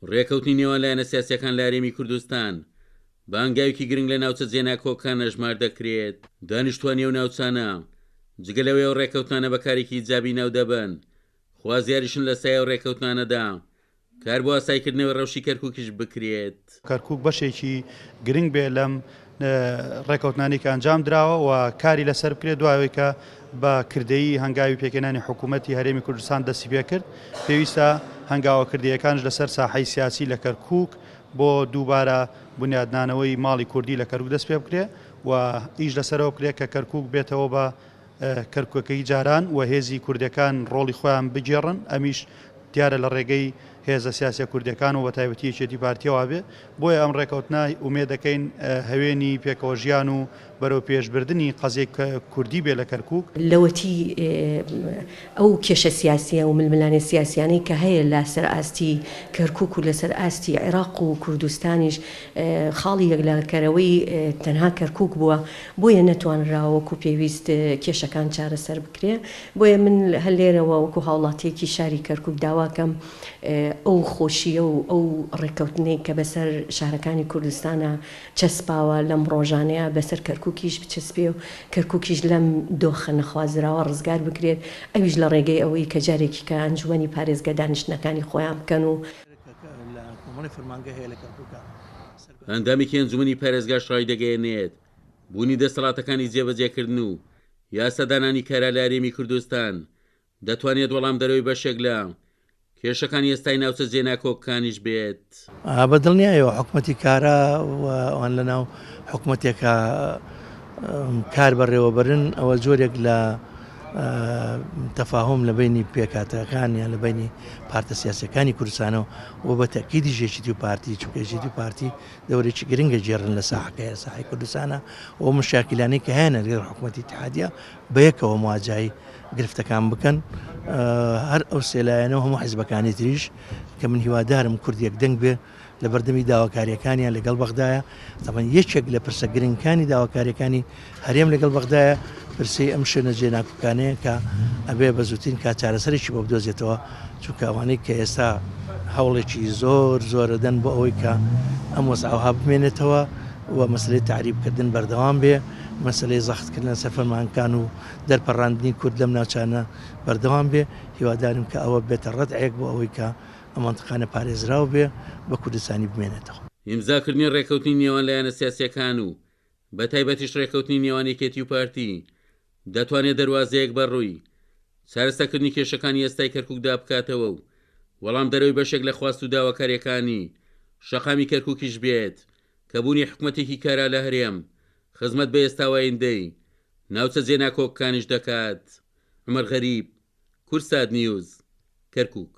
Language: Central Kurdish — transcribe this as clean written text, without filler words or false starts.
ڕێکەوتنی نێوان لایەنە سیاسیەکان لە هەرێمی کوردستان بە هەنگاوێکی گرنگ لە ناوچە جێناکۆکەکان ئەژمار دەکرێت. دانیشتوانی ئەو ناوچانە جگە لەوەی ئەو ڕێکەوتنانە بە کارێکی ئیجابی ناودەبەن، خوازیاریشن لە سایەی ئەو ڕێکەوتنانەدا کار بۆ ئاساییکردنەوەی ڕەوشی کەرکوکیش بکرێت. کەرکوک بەشێکی گرنگ بێ لەم ڕێکەوتنانەی کە ئەنجام دراوە و کاری لەسەر بکرێت دوای ئەوەی کە بە کردەیی هەنگاوی پێکهێنانی حکوومەتی هەرێمی کوردستان دەستی پێکرد پێویستە هەنگاوە کردەیەکانش لەسەر ساحەی سیاسی لە کەرکوک بۆ دووبارە بنیادنانەوەی ماڵی کوردی لە کەرکوک دەست پێ بکرێ و ئیش لەسەرەوە بکرێت کە کەرکوک بێتەوە بە کەرکوکەکەی جاران و هێزی کوردەکان ڕۆڵی خۆیان بگێڕن، ئەمیش دیارە لە ڕێگەی هێزە سیاسیە کوردیەکان و بەتایبەتی یەکێتی پارتیەوە بێ، بۆیە ئەم ڕێکەوتنە ئومێد دەکەین هەوێنی پێکەوەژیان و بەرەو پێشبردنی قەزیەی کوردی بێ لە کەرکوک. لەوەتی ئەو کێشە سیاسیە و ململانێ سیاسیانەی کە هەیە لە سەر ئاستی کەرکوک و لەسەر ئاستی عێراق و کوردستانیش خاڵی یەکلاکەرەوەی تەنها کەرکوک بووە، بۆیە نەتوانراوە وەکو پێویست کێشەکان چارەسەر بکرێ، بۆیە من هەر لێرەوە وەکو هاوڵاتیەکی شاری کەرکوک داواکەم ئەو خۆشیە و ئەو ڕێککەوتنەی کە بەسەر شارەکانی کوردستانا چەسپاوە لەم ڕۆژانەیا بەسەر کەرکوکیش بچەسپێ و کەرکوکیش لەم دۆخە نەخوازراوە ڕزگار بکرێت ئەویش لە ڕێگەی ئەوەی کە جارێکیکە ئەنجومەنی پارێزگە دانیشتنەکانی خۆیان بکەن و ئەندامێکی ئەنجومەنی پارێزگاش ڕایدەگەیەنێت، بوونی دەسەڵاتەکانی جێبەجێکردن و یاسادانانی کارا لە هەرێمی کوردستان دەتوانێت وەڵامدەرەوەی بەشێک لە کێشەکانی ئێستای ناوچە جێناکۆکەکانیش بێت. بە دڵنیایەوە حکومەتی کارا و ئەوان لەناو حکومەتێکا کار بەڕێوەبەرن ئەوە جۆرێک لە تەفاهۆم لە بینی پێکهاتەکان یان لە بینی پارتە سیاسەکانی کوردستانەوە و بە تەکیدیش یەکێتی و پارتی چونکە یەکێتی و پارتی دەورێکی گرنگە گێڕن لە ساحەکەیە ساحەی کوردستانە و مشاکلانەی کە هەیەنە لەگەڵ حکوومەتی ئیتحادیە بەیەکەوە مواجهەی گرفتەکان بکەن هەر ئەو سێ لایەنە و هەموو حیزبەکانی تریش کە من هیوادارم کورد یەکدەنگ بێ لە بەردەمی داواکاریەکانیان لەگەڵ بەغدایە تەبەن یەکێک لە پرسە گرنگکانی داواکاریەکانی هەرێم لەگەڵ بەغدایە پرسی ئەم شوێنە جێناکوکانەیە کە ئەبێ بە زووترین کات چارەسەرێکی بۆ بدۆزێتەوە چونکە ئەوانەی کە ئێستا هەوڵێکی زۆر زۆرەدەن بۆ ئەوەی کە ئەم وەزعەوها بمێنێتەوە و مەسلەی تەعریبکردن بەردەوام بێ مەسلەی زەختکردن لەسەر فەرمانکان و دەرپەڕاندنی کورد لەم ناوچانە بەردەوام بێ هیوادارم کە ئەوە بێتە ڕەدعێک بۆ ئەوەی کە ئەم مەنتقانە پارێزراو بێ بە کوردستانی بمێنێتەوە. ئیمزاکردنی ڕێکەوتنی نێوان لایەنە سیاسیەکان و بەتایبەتیش ڕێکەوتنی نێوان یەکێتی و پارتی دەتوانێت دەروازەیەک بەڕووی چارەسەکردنی کێشەکانی ئێستای کەرکوکدا بکاتەوە و وەڵامدەرەوەی بەشێک لە خواست و داواکاریەکانی شەقامی کەرکوکیش بێت کە بوونی حکومەتێکی کارا لە هەرێم خزمەت بە ئێستا و ئایندەی ناوچە جێناکۆکەکانیش دەکات. عومەر غەریب، کوردسات نیوز، کەرکوک.